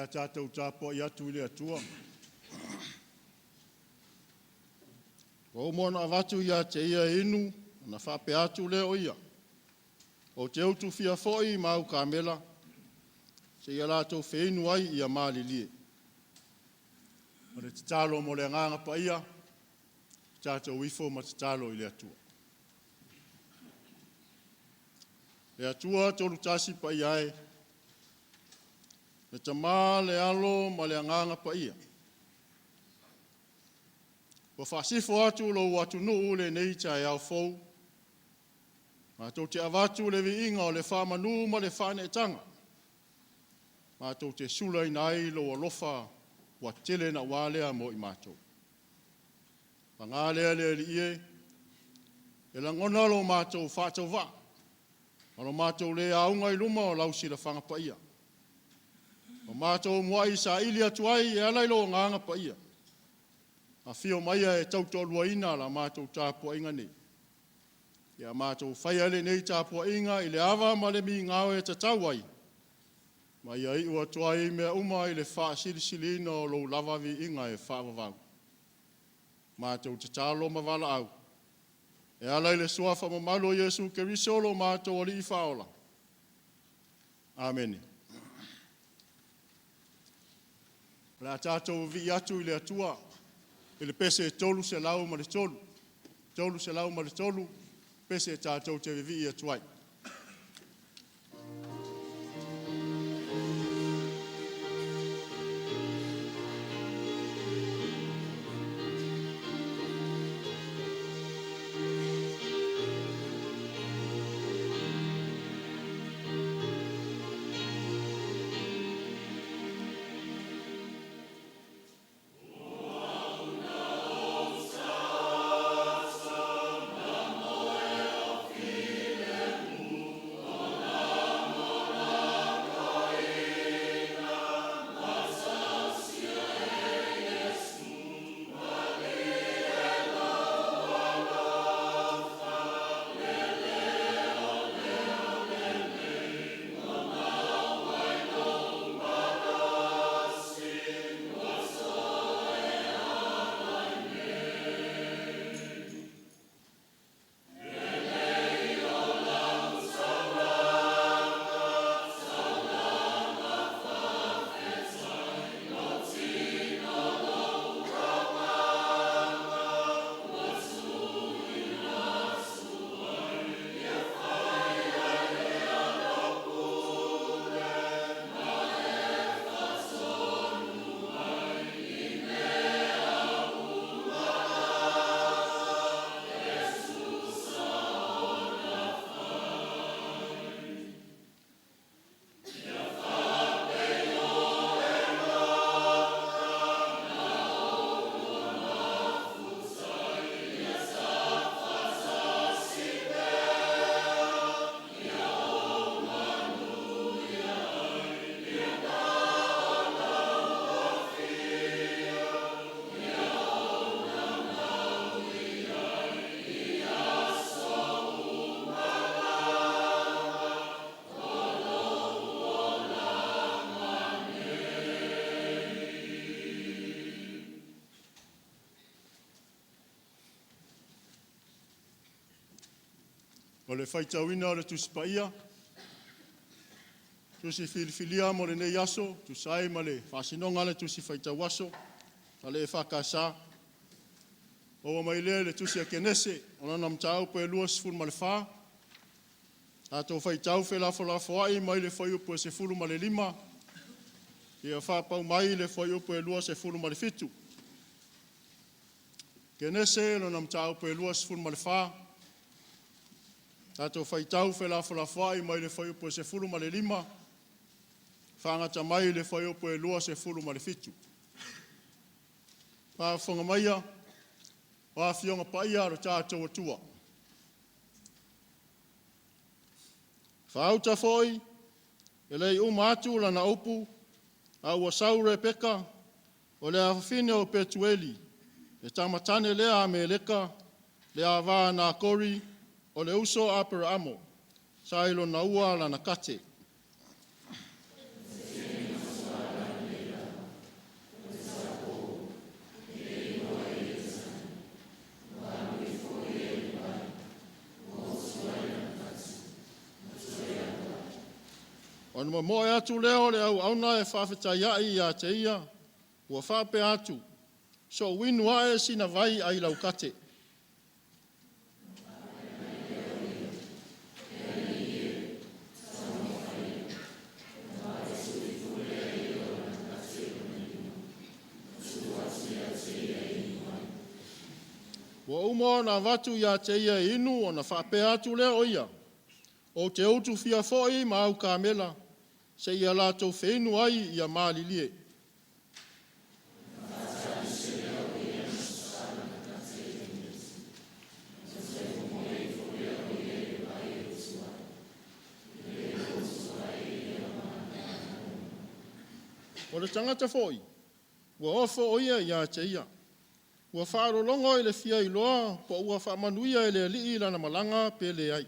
tatou tapuai atu i le Atua. Ua uma ona avatu ia te ia e inu, ona faapea atu lea o ia, Ou te utufia foi ma au kamela, seia latou feinu ai ia malilie. O le tatalo mo le Agaga Paia, tatou ifo ma tatalo i le Atua. Le Atua Tolutasi Paia e, le Tama, le Alo ma le Agaga Paia, ua faasifo atu lou atunuu i lenei taeao fou, matou te avatu le viiga o le faamanu ma le faaneetaga, matou te sulaina ai lou alofa ua tele naua lea mo i matou. Paga lea le Alii e, e lagona lo matou faatauvaa ma lo matou le auga i luma o lau silafaga paia. Ua matou muai saili atu ai e ala i lou Agaga Paia, afio maia e tautoaluaina la matou tapuaiga nei. Ia matou faia lenei tapuaiga i le ava ma le migao e tatau ai, ma ia iu atu ai mea uma i le faasilisiliina o lou lava viiga e faavavau. Matou tatalo ma valaau, e ala i le Suafa mamalu o Iesu Keriso lo matou Alii Faaola. Amene. O le a tatou vivii atu i le Atua i le pese 303, 303 pese tatou te vivii atu ai. O le faitauina o le Tusi Paia, tusi filifilia mo lenei aso, tusa ai ma le faasinoga a le Tusi Faitau Aso a le EFKS, maua mai lea i le Tusi a Kenese, o lana mataupu e 24, tatou faitau felafolafoai mai le fuaiupu e 15 seia faapau mai le fuaiupu e 27. Kenese lona mataupu e 24, tatou faitau felafolafoai mai le fuaiupu e 15 faagata mai le fuaiupu e 27. Faafofoga maia o Afioga Paia a lo tatou Atua, faauta foi, e le i uma atu lana upu, a ua sau Repeka o le afafine o Petueli, le tama tane lea a Meleka, le ava a Nakori, o le uso a Aperaamo, sa i lona ua lana kate. Ona momoe atu lea o le auauna e faafetaiaʻi ia te ia, ua faapea atu, Soʻu inu aʻe sina vai ai lau kate. Ua uma ona avatu ia te ia e inu, ona faapea atu lea o ia, Ou te utufia foi ma au kamela, seia latou feinu ai ia malilie. O le tagata foi, ua ofo o ia ia te ia. Ua faalologo i le fia iloa po ua faamanuia e le Alii lana malaga pe leai.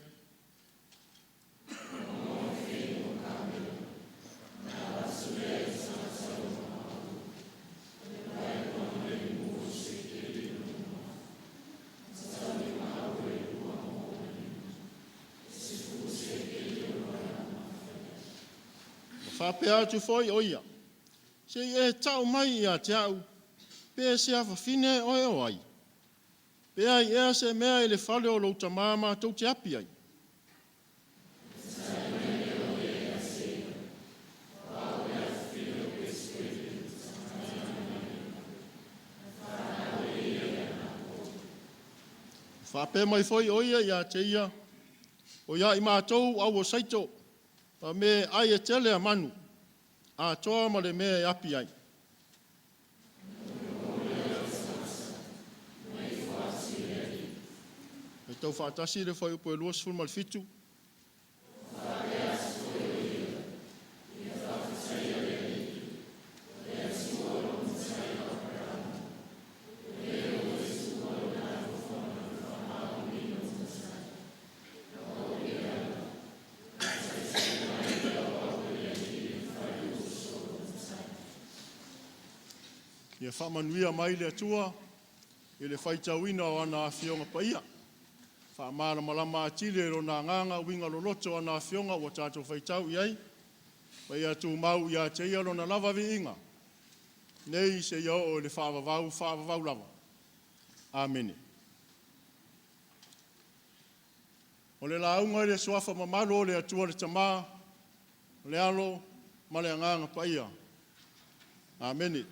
Ua faapea atu foi o ia, Se i e tau mai ia te au, pe se afafine oe o ai? Pe ai ea se mea i le fale o lou tamā matou te api ai? Ua faapea mai foi o ia ia te ia, O ia i matou au o saito, ma me ai e tele a manu, atoa ma le mea e api ai. Faitau faatasi le fuaiupu e 27. Ia faamanuia mai le Atua i le faitauina o ana Afioga Paia. Faamalamalama atili e Lona Agaga uiga loloto o ana Afioga ua tatou faitau i ai, ma ia tumau ia te Ia Lona lava viiga, nei seia oo i le faavavau faavavau lava. Amene. O le lauga i le Suafa mamalu o le Atua le Tama, o le Alo ma le Agaga Paia. Amene.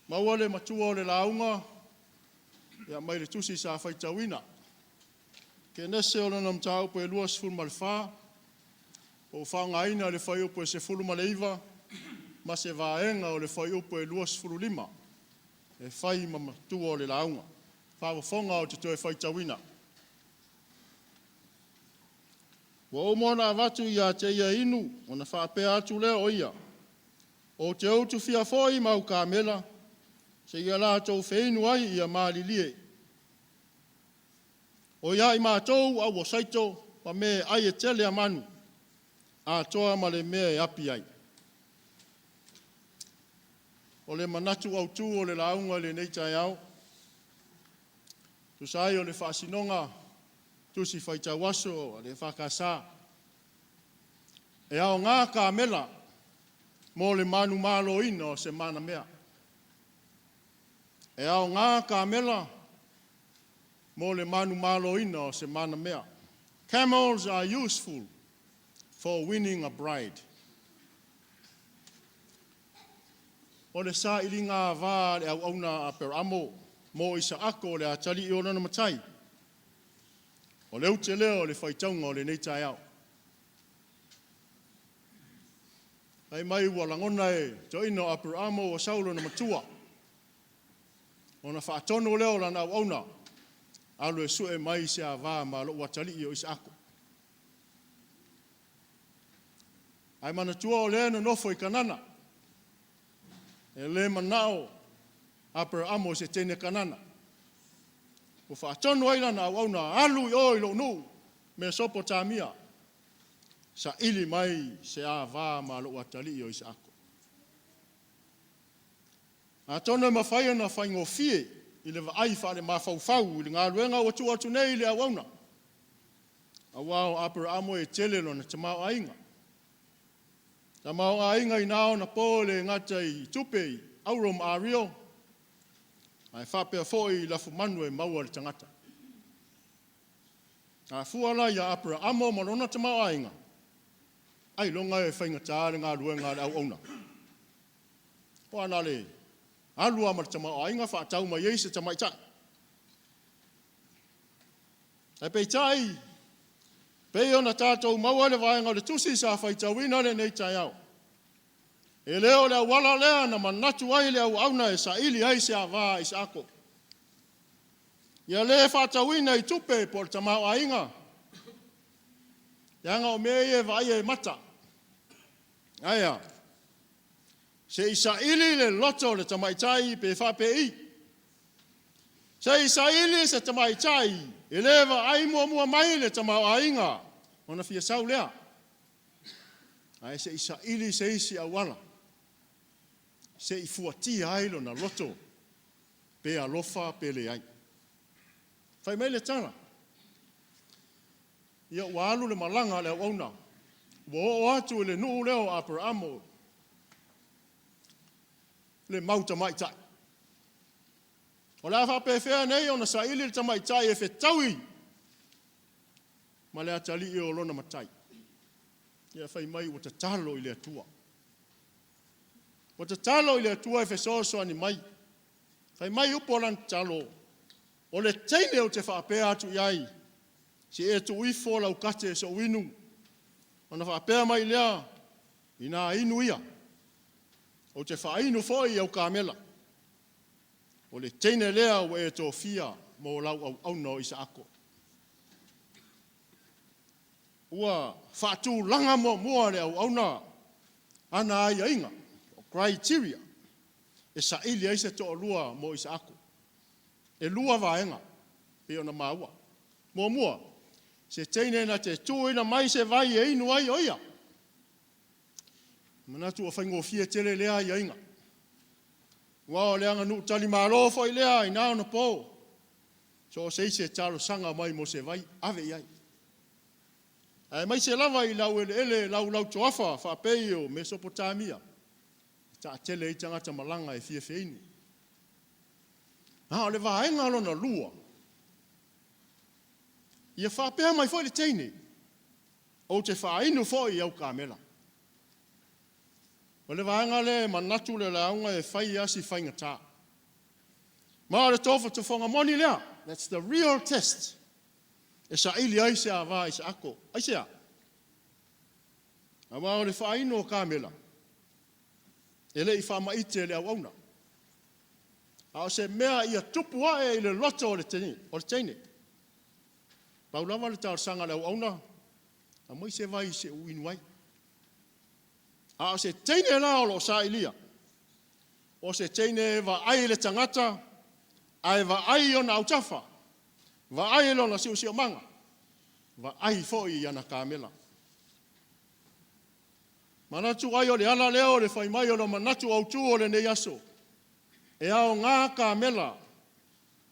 Maua le matua o le lauga ia, mai le tusi sa faitauina. Kenese o lona mataupu e 24, ua ou faaaogaina le fuaiupu e 19 ma se vaega o le fuaiupu e 25 e fai ma matua o le lauga. Faafofoga ou te toe faitauina. Ua uma ona avatu ia te ia e inu, ona faapea atu lea o ia, Ou te utufia foi ma au kamela, seia latou feinu ai ia malilie. O ia i matou au o saito ma me ai e tele a manu, atoa ma le mea e api ai. O le manatu autu o le lauga i lenei taeao, tusa ai o le faasinoga Tusi Faitau Aso a le EFKS, e aoga kamela mo le manumaloina o se manamea. E aoga kamela mo le manumaloina o se manamea. Camels are useful for winning a bride. O le sailiga ava a le auauna a Aperamo mo Isaako o le atalii o lona matai, o le ute lea o le faitauga o lenei taeao. Fai mai ua lagona e toeaina o Aperamo ua sau lona matua, ona faatonu lea o lana auauna, alu e sue mai se ava ma lou atalii o Isaako. Ae manatua o lea e nonofo i Kanana, e le manao Aperamo i se teine Kanana. Ua faatonu ai lana auauna, alu i o i lou nuu, Mesopotamia, saili mai se ava ma lou atalii o Isaako. Atonu e mafai ona faigofie i le vaai faalemafaufau i le galuega ua tuu atu nei i le auauna. Aua o Aperaamo e tele lona tamaoaiga. Tamaoaiga i na ona po e le gata i tupe i auro ma ario, ae faapea foi i lafumanu e maua e le tagata. A fua la ia Aperaamo ma lona tamaoaiga, ailoga e faigata le galuega a le auauna. Aua na o le alu lava ma le tamaoaiga faatau mai ai se tamaitai. Ae peitai, pei ona tatou maua i le vaega o le tusi sa faitauina i lenei taeao, e le o le auala lea na manatu ai le auauna e saili ai se ava a Isaako. Ia le faatauina i tupe po o le tamaoaiga, leaga o mea ia e vaaia e mata. Ae a? Se i saili le loto o le tamaitai pe faapei. Se i saili se tamaitai e le vaai muamua mai i le tamaoaiga ona fia sau lea. Ae se i saili se isi auala, se i fuatia ai lona loto, pe alofa pe leai. Fai mai le tala, ia ua alu le malaga a le auauna, ua oo atu i le nuu lea o Aperaamo le mau tamaitai. O le a faapefea nei ona saili le tamaitai e fetaui ma le atalii o lona matai? Ia fai mai ua tatalo i le Atua. Ua tatalo i le Atua e fesoasoani mai. Fai mai upu o lana tatalo, o le teine ou te faapea atu i ai, se i e tuu ifo lau kate se i ou inu, ona faapea mai lea, ina inu ia, ou te faainu foi i au kamela. O le teine lea ua e tofia mo lau auauna o Isaako. Ua faatulaga muamua e le auauna ana aiaiga, criteria, e saili ai se toalua mo Isaako. E 2 vaega e pei ona maua. Muamua, se teine na te tuuina mai se vai e inu ai o ia. E manatu ua faigofie tele lea aiaiga, aua o le aganuu talimalo foi lea i na ona po. So o se isi e talosaga mai mo se vai, ave i ai. Aemaise lava i laueleele laulauitoafa faapei o Mesopotamia, e toatele ai tagata malaga e fia feinu. A o le vaega lona lua, ia faapea mai foi le teine, ou te faainu foi i au kamela. O le vaega lea e manatu le lauga e fai lava si faigata. Ma o le tofotofoga moni lea, that's the real test, e saili ai se ava a Isaako. Aisea? Aua o le faainu o kamela, e le i faamaite e le auauna, a o se mea ia tupu ae i le loto o le teine. Pau lava le talosaga a le auauna, aumai se vai se i ou inu ai. A o se teine la o lo o sailia, o se teine e vaai i le tagata, ae vaai i ona autafa, vaai i lona siosiomaga, vaai foi i ana kamela. Manatu ai o le ala lea o le fai mai o le manatu autu o lenei aso, e aoga kamela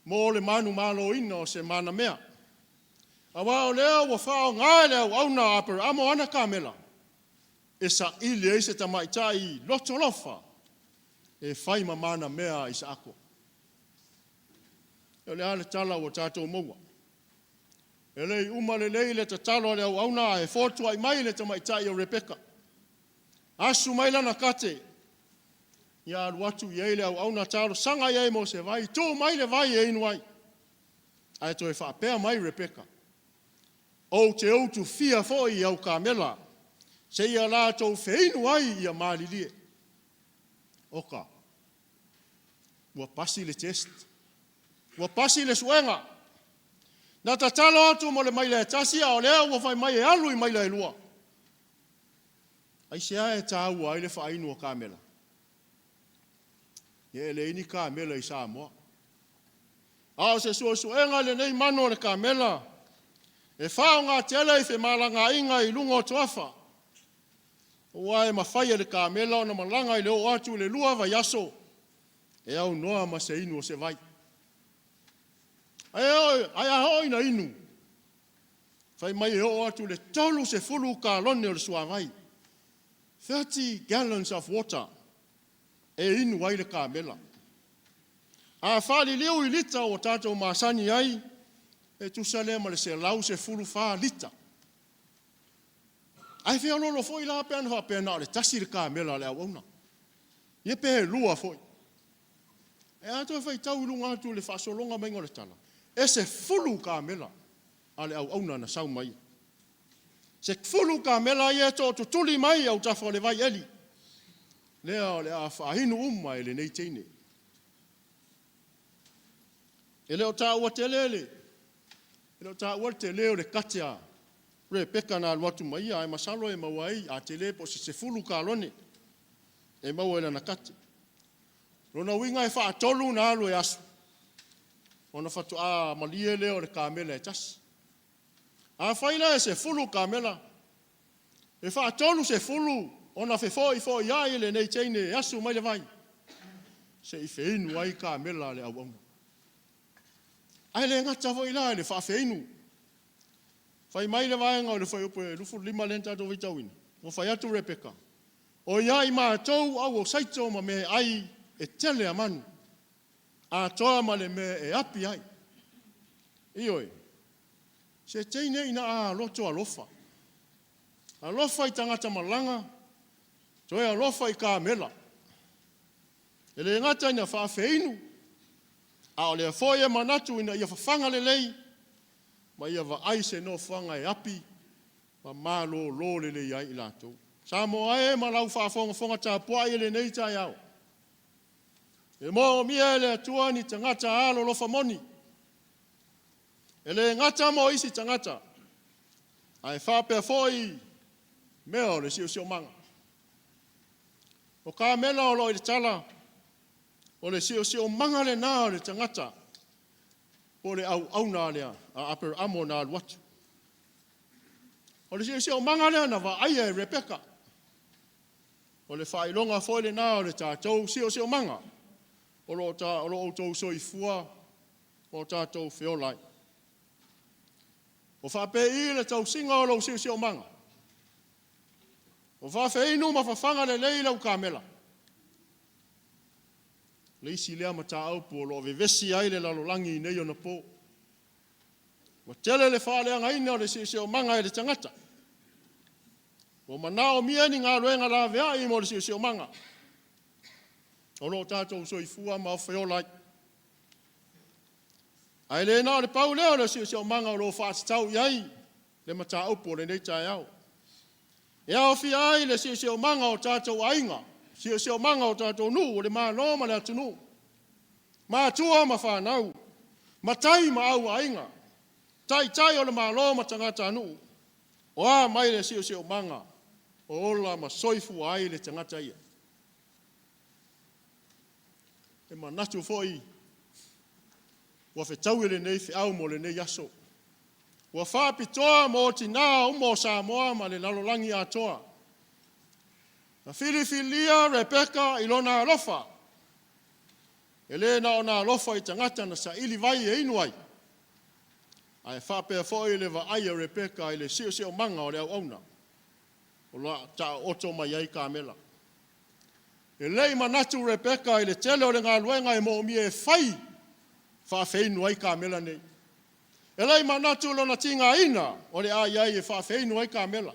mo le manumaloina o se manamea. Aua o lea ua faaaoga e le auauna a Aperamo ana kamela e saili ai se tamaitai loto alofa e fai ma manamea a Isaako. O le a le tala ua tatou maua? E le i uma lelei le tatalo a le auauna ae fotuai mai le tamaitai o Rebeka. Asu mai lana kate, ia alu atu i ai le auauna talosaga i ai mo se vai, tuu mai le vai e inu ai. Ae toe faapea mai Rebeka, ou te utufia foi i au kamela, seia latou feinu ai ia malilie. Oka, ua pasi le test, ua pasi le suega. Na tatalo atu mo le maila e tasi, a o lea ua fai mai e alu i maila e 2. Aisea e taua ai le faainu o kamela? Ia e leai ni kamela i Samoa. A o se suesuega i lenei manu o le kamela, e faaaoga tele i femalagaaiga i luga o toafa, aua e mafai e le kamela ona malaga i le oo atu i le 2 vaiaso e aunoa ma se inu o se vai. Ae a oo ina inu, Fai mai e oo atu i le 30 kalone o le suavai, 30 gallons of water, e inu ai le kamela. A faaliliu i lita ua tatou masani ai, e tusa lea ma le 114 lita. Ae feoloolo foi la pe ana faapea na o le tasi le kamela a le auauna. Ia pe lua foi. Ae a toe faitau i luga atu i le faasologa maiga o le tala, e 10 kamela a le auauna na sau ma ia. 10 kamela ia e tootutuli mai i autafa o le vaieli, lea o le a faainu uma e lenei teine. E le o taua tele le, e le o taua le tele o le kate a Rebeka na alu atu ma ia, ae masalo e maua ai, a tele pe o se 10 kalone e maua i lana kate. Lona uiga e faatolu ona alu e asu, ona faatoa malie lea o le kamela e tasi. Afai la e 10 kamela, e faatolu sefulu ona fefoifoiai lenei teine e asu mai le vai, se i feinu ai kamela a le auauna. Ae le gata foi la i le faafeinu. Fai mai le vaega o le fuaiupu e 25 lea na tatou faitauina, ua fai atu Rebeka, o i ai matou au o saito ma meaai e tele a manu, atoa ma le mea e api ai. Ioe, se teine ina a loto alofa, alofa i tagata malaga, toe alofa i kamela. E le gata ina faafeinu, a o lea foi e manatu ina ia fafaga lelei, ma ia vaai se nofoaga e api ma malolo lelei ai i latou. Samoa e ma lau faafogafoga tapuai i lenei taeao, e moomia e le Atua ni tagata alolofa moni, e le gata mo isi tagata, ae faapea foi mea o le siosiomaga. O kamela o lo o i le tala, o le siosiomaga lena o le tagata, po o le auauna a Aperamo na alu atu. O le siosiomaga lea na vaaia e Rebeka. O le faailoga foi lena o le tatou siosiomaga o lo o outou soifua ma o tatou feola ai. O faapei le tausiga o lou siosiomaga? O faafeinu ma fafaga lelei lau kamela? O le isi lea mataupu o lo o vevesi ai le lalolagi i nei ona po. Ua tele le faaleagaina o le siosiomaga e le tagata. Ua manaomia ni galuega laveai mo le siosiomaga o lo o tatou soifua ma feola ai. Ae le na o le pau lea o le siosiomaga o lo o faatatau i ai le mataupu o lenei taeao. E aofia ai le siosiomaga o tatou aiga, siosiomaga o tatou nuu, o le Malo ma le atunuu, matua ma fanau, matai ma auaiga, taitai o le Malo ma tagatanuu. O a mai le siosiomaga o ola ma soifua ai le tagata ia? E manatu foi ua fetaui lenei feau mo lenei aso. Ua faapitoa mo tinã uma o Samoa ma le lalolagi atoa. Na filifilia Rebeka i lona alofa. E le na ona alofa i tagata na saili vai e inu ai, ae faapea foi le vaai a Rebeka i le siosiomaga o le auauna o lo o taooto mai ai kamela. E le i manatu Rebeka i le tele o le galuega e moomia e fai faafeinu ai kamela nei. E le i manatu lona tigaina o le a i ai e faafeinu ai kamela.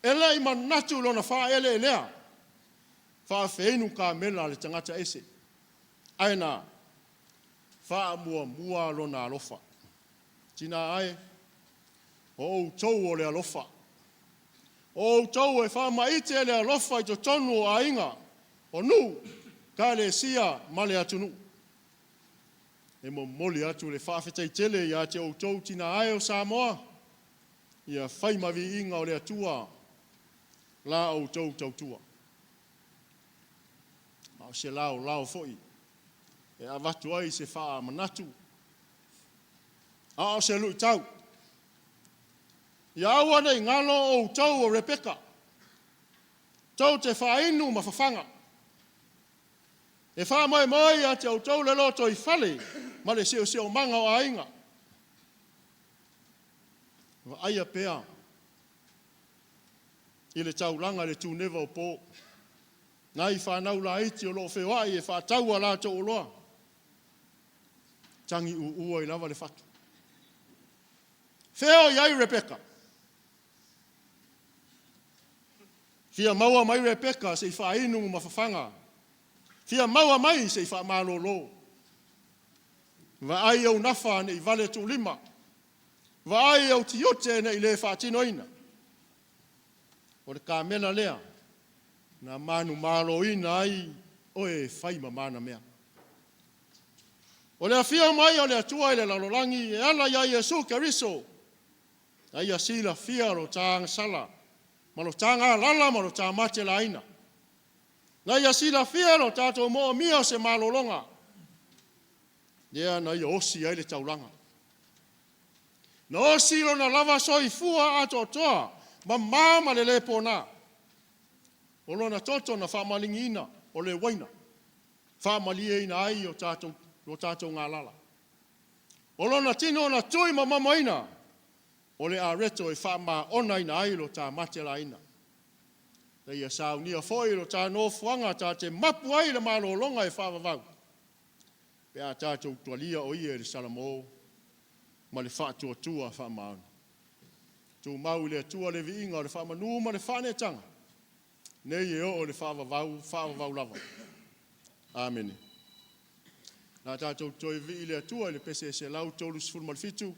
E le i manatu lona faaeleelea faafeinu kamela a le tagata ese. Ae na faamuamua lona alofa. Tina e, o outou o le alofa. O outou e faamaite le alofa i totonu o aiga, o nuu, ekalesia ma le atunuu. E momoli atu le faafetai tele ia te outou tina e o Samoa, ia fai ma viiga o le Atua la outou tautua. A o se laolao foi e avatu ai se faamanatu, a o se luitau. Ia aua ne i galo outou o Rebeka, tou te faainu ma fafaga. E faamoemoe ia te outou le lotoifale ma le siosiomaga o aiga. Vaaia pea i le taulaga i le tuneva o po, nai fanau laiti o lo o feoai e faatau a latou oloa, tagiuu ai lava le fatu. Fea o i ai Rebeka? Fia maua mai Rebeka se i faainu ma fafaga. Fia maua mai se i faamalolo. Vaai ou nafa ne i vale tuulima. Vaai ou tiute ne i le faatinoina. O le kamela lea na manumaloina ai oe e fai ma manamea. O le afio mai o le Atua i le lalolagi e ala ia Iesu Keriso, na ia silafia lo ta agasala, ma lo ta galala ma lo ta matelaina. Na ia silafia lo tatou moomia o se malologa, lea na ia osi ai le taulaga. Na osi lona lava soifua atoatoa, mama ma le le pona. O lona toto na faamaligiina, o le uaina, faamalieina ai o tatou, lo tatou galala. O lona tino na tui ma momoina, o le areto e faamaonaina ai lo ta matelaina. Na ia saunia foi lo ta nofoaga ta te mapu ai i le malologa e faavavau, pe a tatou talia o ia i le salamo ma le faatuatua faamaoni. Tumau i le Atua le viiga o le faamanu ma le faaneetaga, nei e oo i le faavavau, faavavau lava. Amene. O le a tatou toe vivii i le Atua i le pese 137,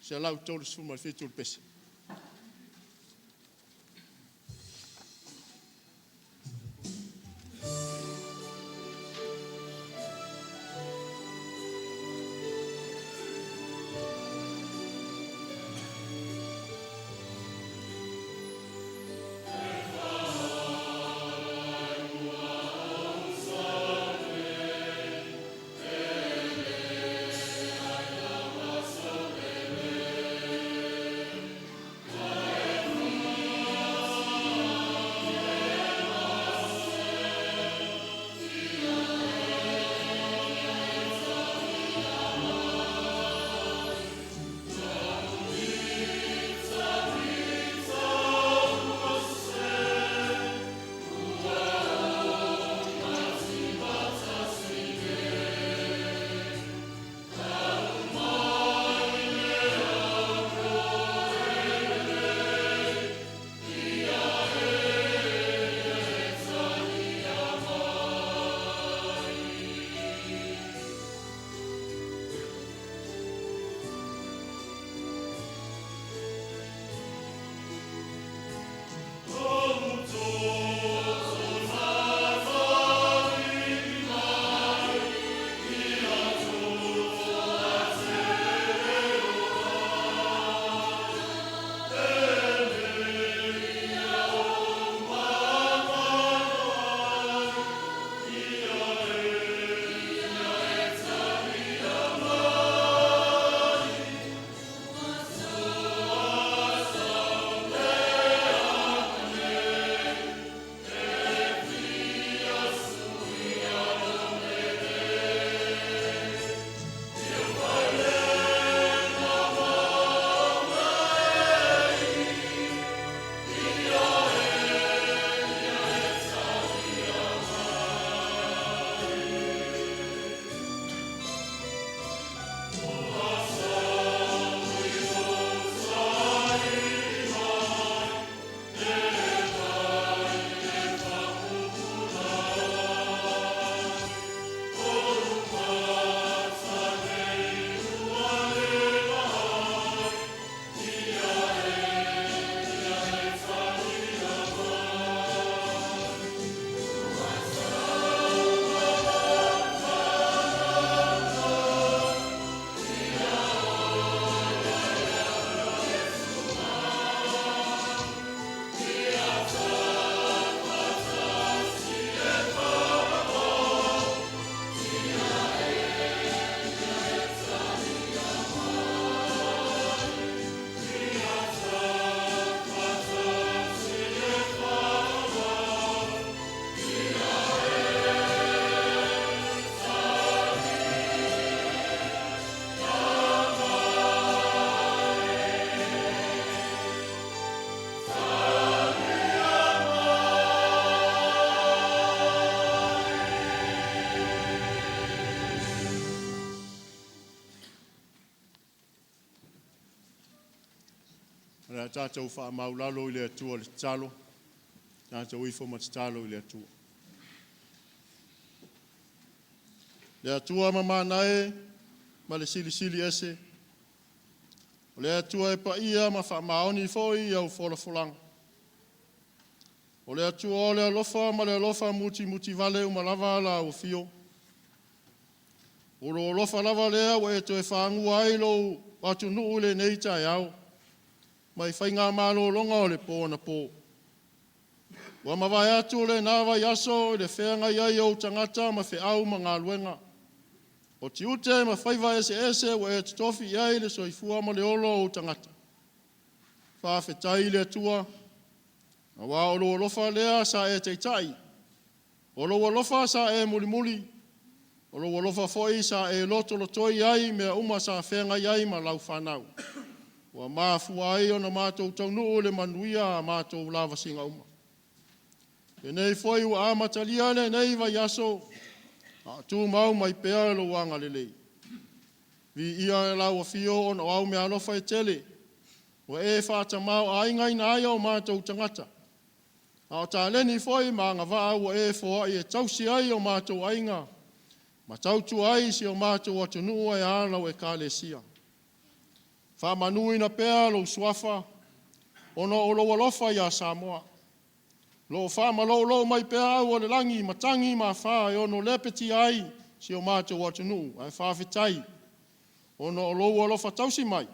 137 le pese. O le a tatou faamaulalo i le Atua i le tatalo, tatou ifo ma tatalo i le Atua. Le Atua mamana e ma le Silisili Ese, o le Atua e paia ma faamaoni foi i au folafolaga, o le Atua o le alofa ma le alofa mutimutivale uma lava lau afio. O lou alofa lava lea ua e toe fagua ai lou atunuu i lenei taeao, mai faigamalologa o le po anapo. Ua mavae atu lena vaiaso i le feagai ai o ou tagata ma feau ma galuega, o tiute ma faiva eseese ua e totofi i ai le soifua ma le ola o ou tagata. Faafetai i le Atua, aua o lou alofa lea sa e taitai, o lou alofa sa e mulimuli, o lou alofa foi sa e lotolotoi ai mea uma sa feagai ai ma lau fanau, ua mafua ai ona matou taunuu i le manuia a matou lavasiga uma. Lenei foi ua amatalia lenei vaiaso, a o tumau mai pea lou agalelei. Viia lau afio ona o au meaalofa e tele, ua e faatamaoaigaina ai o matou tagata, a o taleni foi ma agavaa ua e foai e tausi ai o matou aiga ma tautua ai si o matou atunuu ae a lau Ekalesia. Faamanuina pea lou suafa ona o lou alofa ia Samoa. Lo o faamaloulou mai pea au o le lagi, matagi ma afa e ono lepetia ai si o matou atunuu, ae faafetai ona o lou alofa tausi mai,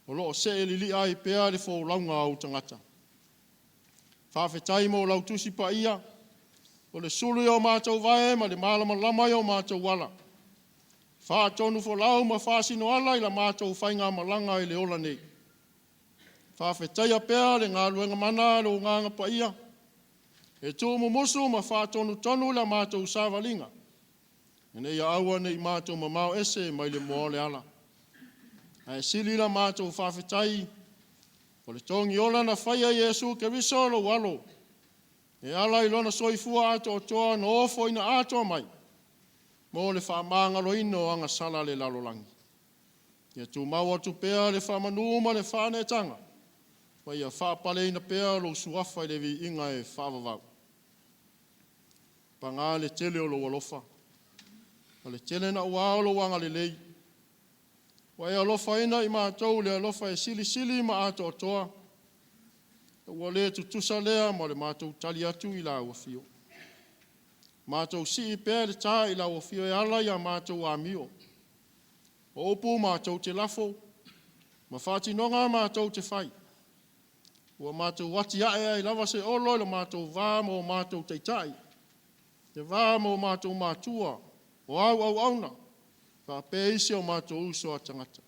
o lo o see lilia ai pea le folauga a ou tagata. Faafetai mo lau Tusi Paia, o le sulu i o matou vae ma le malamalama i o matou ala, faatonufolau ma faasinoala i la matou faigamalaga i le ola nei. Faafetaia pea le galuega mana a lou Agaga Paia e tuumumusu ma faatonutonu la matou savaliga, ina ia aua ne i matou mamao ese mai le moa o le ala. Ae sili la matou faafetai, o le togiola na faia e Iesu Keriso lou Alo, e ala i lona soifua atoatoa na ofoina atoa mai, mo le faamagaloina o agasala a le lalolagi. Ia tumau atu pea le faamanu ma le faaneetaga, ma ia faapaleina pea lou suafa i le viiga e faavavau. Paga le tele o lou alofa, ma le tele naua o lou agalelei, ua e alofaina i matou i le alofa e silisili ma atoatoa, ua le tutusa lea ma le matou tali atu i lau afio. Matou sii pea le ta i lau afio e ala i a matou amio, o upu matou te lafo, ma faatinoga matou te fai. Ua matou atiae ai lava se olo i le matou va ma o matou taitai, le va ma o matou matua, o au auauna, faapea isi o matou uso a tagata.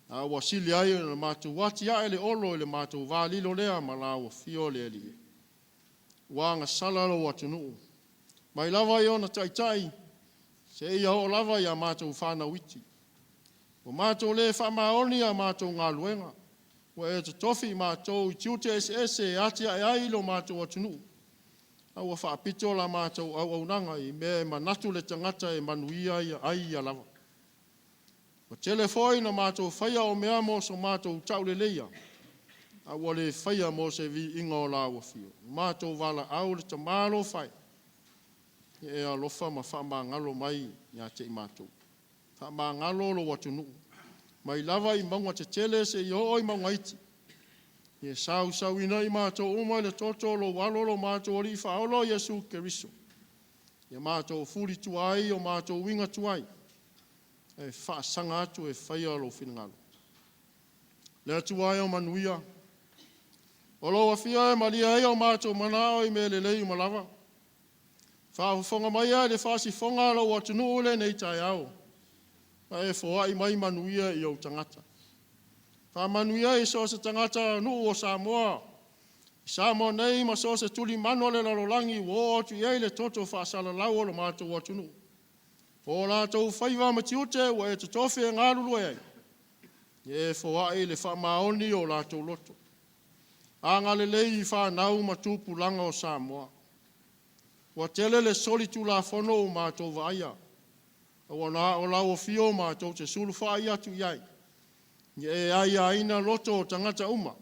A ua sili ai ona matou atiae le olo i le matou va lilo lea ma lau afio le Alii. Ua agasala lou atunuu, mai lava i ona taitai seia oo lava ia matou fanau iti. Ua matou le faamaoni i a matou galuega, ua e totofi i matou i tiute eseese e atiae ai lo matou atunuu, a ua faapito la matou auaunaga i mea e manatu le tagata e manuia ai ia lava. Ua tele foi ina matou faia o mea mo so matou tauleleia, a ua le faia mo se viiga o lau afio. Ua matou valaau i le Tama alofa e, ia e alofa ma faamagalo mai ia te i matou. Faamagalo lou atunuu, mai lava i mauga tetele seia oo i mauga iti. Ia sausauina i matou uma i le toto o lou Alo lo matou Alii Faaola o Iesu Keriso, ia matou fulitua ai o matou uiga tuai, ae faasaga atu e faia lou finagalo. Le Atua e o manuia, o lou afio e malie ai o matou manao i mea lelei uma lava. Faafofoga maia i le faasifoga a lou atunuu i lenei taeao, ma e foai mai manuia i ou tagata. Faamanuia i so o se tagatanuu o Samoa, i Samoa nei ma so o se tulimanu o le lalolagi ua oo atu i ai le toto faasalalau o lo matou atunuu. O latou faiva ma tiute ua e totofi e galulue ai, ia e foai le faamaoni o latou loto. Agalelei i fanau ma tupulaga o Samoa. Ua tele le soli tulafono ua matou vaaia, ae ua na o lau afio matou te sulufai atu i ai. Ia e aiaina loto o tagata uma,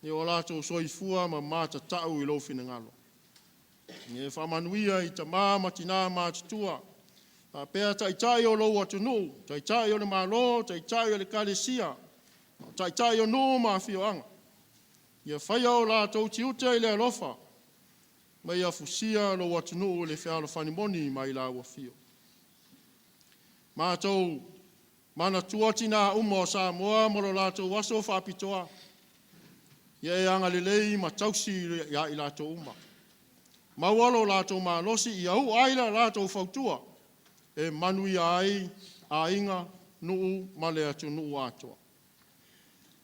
i o latou soifua ma matatau i lou finagalo. Ia e faamanuia i tama ma tina matutua, faapea taitai o lou atunuu, taitai o le Malo, taitai o le Ekalesia, taitai o nuu ma afioaga. Ia faia o latou tiute i le alofa, ma ia fusia lou atunuu i le fealofani moni mai lau afio. Matou manatua tina uma o Samoa mo lo latou aso faapitoa. Ia e agalelei ma tausi ia i latou uma. Maua lo latou malosi ia u'a ai la latou fautua e manuia ai aiga, nuu ma le atunuu atoa.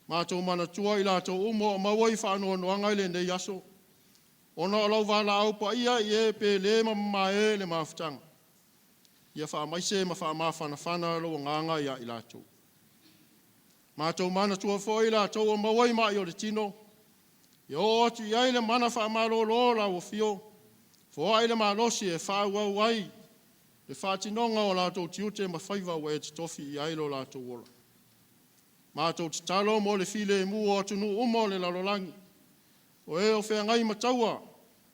Matou manatua i latou uma o maua i faanoanoaga i lenei aso, ona o lau valaau paia i e pele ma mamae i le mafutaga. Ia faamaise ma faamafanafana lou agaga ia i latou. Matou manatua foi i latou ua maua i mai o le tino, ia oo atu i ai le mana faamalolo o lau afio, foai le malosi e faaauau ai le faatinoga o latou tiute ma faiva ua e totofi i ai lo latou ola. Matou tatalo mo le filemu o atunuu uma o le lalolagi, o e o feagai ma taua,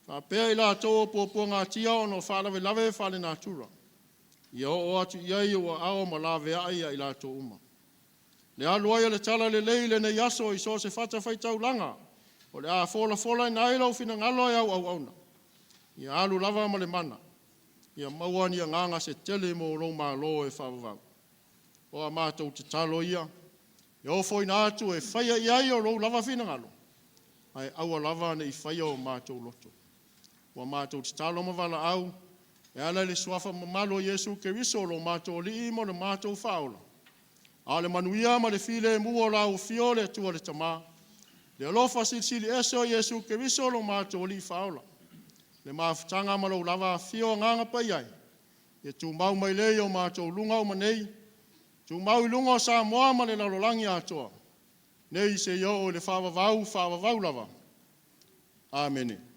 faapea i latou o puapuagatia ona o faalavelave faalenatura, ia oo atu i ai ou aao ma laveai ia i latou uma. Le alu ai o le talalelei i lenei aso i so o se fatafaitaulaga, o le a folafolaina ai lou finagalo e au auauna, ia alu lava ma le mana, ia maua ni agaga se tele mo lou malo e faavavau. O a matou tatalo ia, e ofoina atu e faia i ai o lou lava finagalo, ae aua lava ne i faia o matou loto. Ua matou tatalo ma valaau, e ala i le suafa mamalu o Iesu Keriso lo matou Alii ma lo matou Faaola, a o le manuia ma le filemu o lau afio le Atua le Tama, le alofa Silisili Ese o Iesu Keriso lo matou Alii Faaola, le mafutaga ma lou lava afifio o Agaga Paia e, ia tumau mai lea i o matou luga uma nei, tumau i luga o Samoa ma le lalolagi atoa, nei seia oo i le faavavau, faavavau lava. Amene.